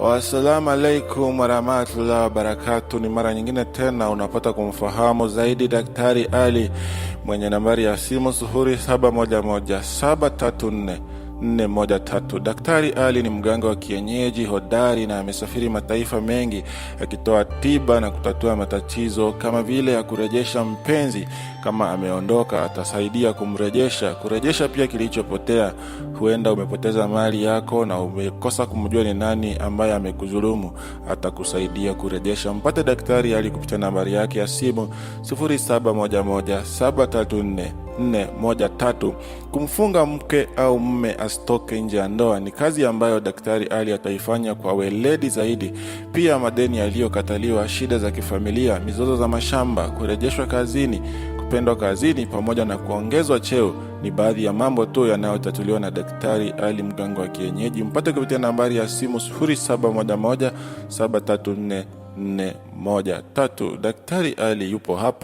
Wassalamu alaikum warahmatullahi wabarakatu. Ni mara nyingine tena unapata kumfahamu zaidi Daktari Ali mwenye nambari ya simu 0711734413. Daktari Ali ni mganga wa kienyeji hodari na amesafiri mataifa mengi akitoa tiba na kutatua matatizo kama vile ya kurejesha mpenzi kama ameondoka, atasaidia kumrejesha, kurejesha pia kilichopotea. Huenda umepoteza mali yako na umekosa kumjua ni nani ambaye amekudhulumu, atakusaidia kurejesha. Mpate Daktari Ali kupitia nambari yake ya simu 0711734413. Kumfunga mke au mume asitoke nje ya ndoa ni kazi ambayo Daktari Ali ataifanya kwa weledi zaidi. Pia madeni yaliyokataliwa, shida za kifamilia, mizozo za mashamba, kurejeshwa kazini, kupendwa kazini, pamoja na kuongezwa cheo ni baadhi ya mambo tu yanayotatuliwa na Daktari Ali, mganga wa kienyeji. Mpate kupitia nambari ya simu 0711734413. Daktari Ali yupo hapa.